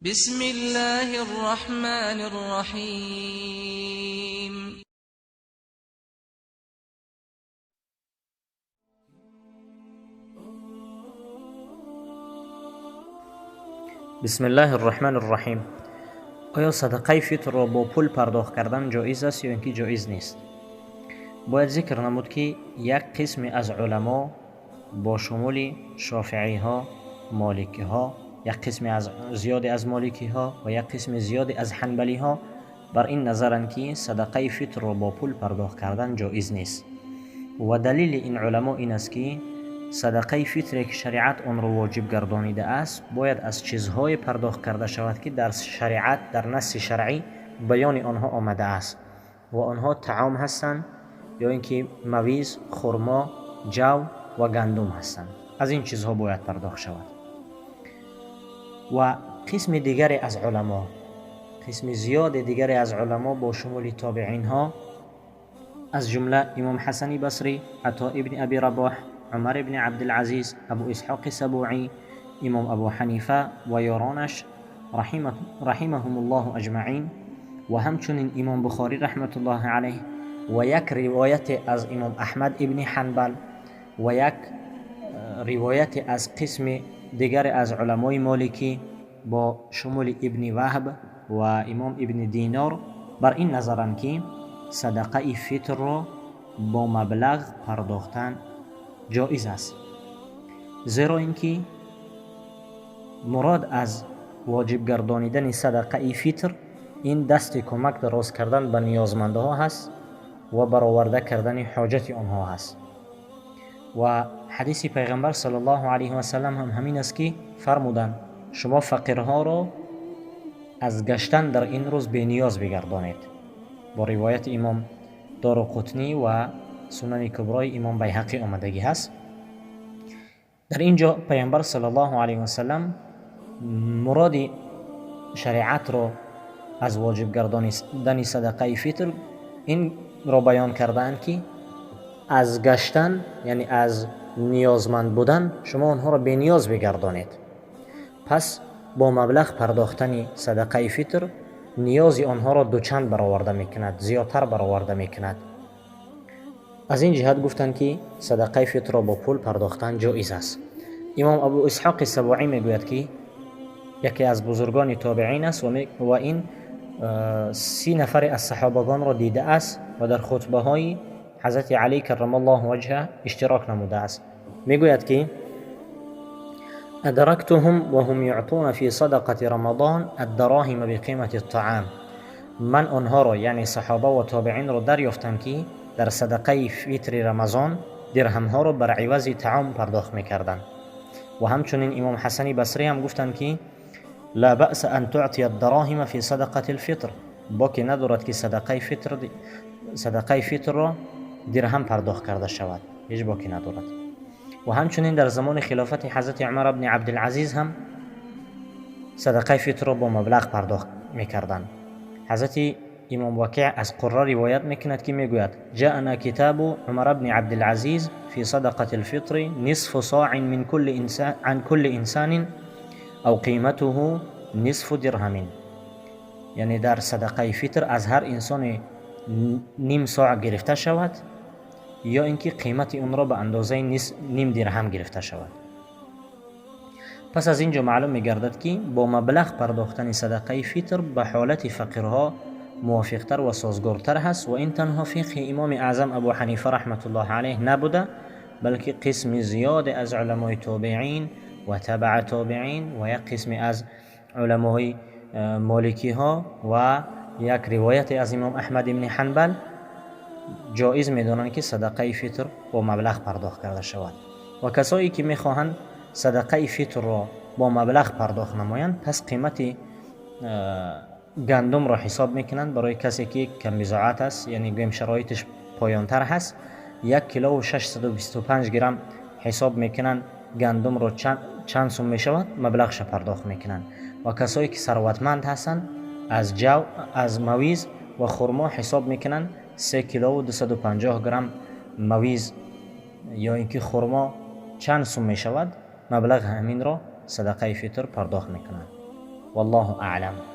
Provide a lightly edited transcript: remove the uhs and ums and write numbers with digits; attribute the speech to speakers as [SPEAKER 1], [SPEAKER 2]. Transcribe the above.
[SPEAKER 1] بسم الله الرحمن الرحیم.
[SPEAKER 2] بسم الله الرحمن الرحیم. آیا صدقه فطر را با پول پرداخت کردن جایز است یا اینکه جایز نیست؟ باید ذکر نمود که یک قسم از علما با شمول شافعی ها، مالکی ها، یک قسم از زیادی از مالکی ها و یک قسم زیادی از حنبلی ها بر این نظرند که صدقه فطر را با پول پرداخت کردن جایز نیست. و دلیل این علما این است که صدقه فطری که شریعت آن را واجب گردانیده است باید از چیزهای پرداخت کرده شود که در شریعت، در نص شرعی بیان آنها آمده است و آنها طعام هستند یا اینکه مویز، خرما، جو و گندم هستند. از این چیزها باید پرداخت شود. و قسم دیگری از علما، قسم زیاد دیگری از علما با شمول تابعین ها، از جمله امام حسن بصری، عطا ابن ابی رباح، عمر ابن عبدالعزیز، ابو اسحاق سبوعی، امام ابو حنیفه و یارانش رحمهم الله اجمعین، و همچنین امام بخاری رحمت الله علیه و یک روایت از امام احمد ابن حنبل و یک روایت از قسم دیگر از علمای مالکی با شمول ابن وهب و امام ابن دینار بر این نظرند که صدقه فطر را با مبلغ پرداختن جایز است، زیرا اینکه مراد از واجب گردانیدن صدقه فطر این دست کمک دراز کردن به نیازمندها هست و برآورده کردن حاجت آنها هست. و حدیث پیغمبر صلی الله علیه و سلم هم همین است که فرمودند شما فقیرها را از گشتن در این روز بی نیاز بگردانید. با روایت امام دارقطنی و سنن کبرای امام بیهقی آمدگی هست. در اینجا پیامبر صلی الله علیه و سلم مراد شریعت را از واجب گردانیدن صدقه فطر این را بیان کردند که از گشتن، یعنی از نیازمند بودن، شما آنها را بی نیاز بگردانید. پس با مبلغ پرداختن صدقه فطر نیاز آنها را دوچند برآورده میکند، زیادتر برآورده میکند. از این جهت گفتند که صدقه فطر را با پول پرداختن جایز است. امام ابو اسحاق سبوعی میگوید که یکی از بزرگان تابعین است و این 30 نفر از صحابگان را دیده است و در خطبه های حضرت علی کرم الله وجهه اشتراک نموده است. میگوید که ادرکتهم وهم یعطون فی صدقه رمضان الدراهم بقیمت الطعام. من آنها را، یعنی صحابه و تابعین را دریافتم که در صدقه فطر رمضان درهم ها را بر عوض طعام پرداخت میکردند. و همچنین امام حسن بصری هم گفتند که لا بأس ان تعطی الدراهم فی صدقه الفطر، باکی ندارد که صدقه فطر را درهم پرداخت کرده شود، هیچ باکی ندارد. و همچنین در زمان خلافت حضرت عمر بن عبدالعزیز هم صدقه فطر را با مبلغ پرداخت میکردند. حضرت امام وکیع از قره روایت میکند که میگوید جاءنا کتاب عمر بن عبدالعزیز فی صدقه الفطر نصف صاع من كل انسان عن كل انسان او قیمته نصف درهم. یعنی در صدقه فطر از هر انسان نیم صاع گرفته شود یا اینکه قیمت اون را به اندازه نیم درهم گرفته شود. پس از اینجا معلوم میگردد که با مبلغ پرداختن صدقه فطر به حالت فقیرها موافقتر و سازگارتر هست و این تنها فقه امام اعظم ابو حنیفه رحمت الله علیه نبوده، بلکه قسم زیاد از علمای تابعین و تبع تابعین و یک قسم از علمای مالکی ها و یک روایت از امام احمد بن حنبل جایز میدانند که صدقه فطر با مبلغ پرداخت کرده شود. و کسایی که میخواهند صدقه فطر را با مبلغ پرداخت نمایند، پس قیمت گندم را حساب میکنند. برای کسی که کم بضاعت است، یعنی گویم شرایطش پایانتر هست، 1 کیلو و 625 گرم حساب میکنند گندم را چند سوم میشود، مبلغش پرداخت میکنند. و کسایی که ثروتمند هستند از جو، از مویز و خرما حساب میکنند 3 کیلو و 250 گرم مویز یا اینکه خرما چند سوم میشود، مبلغ همین را صدقه فطر پرداخت میکنند. Валлоҳу аълам.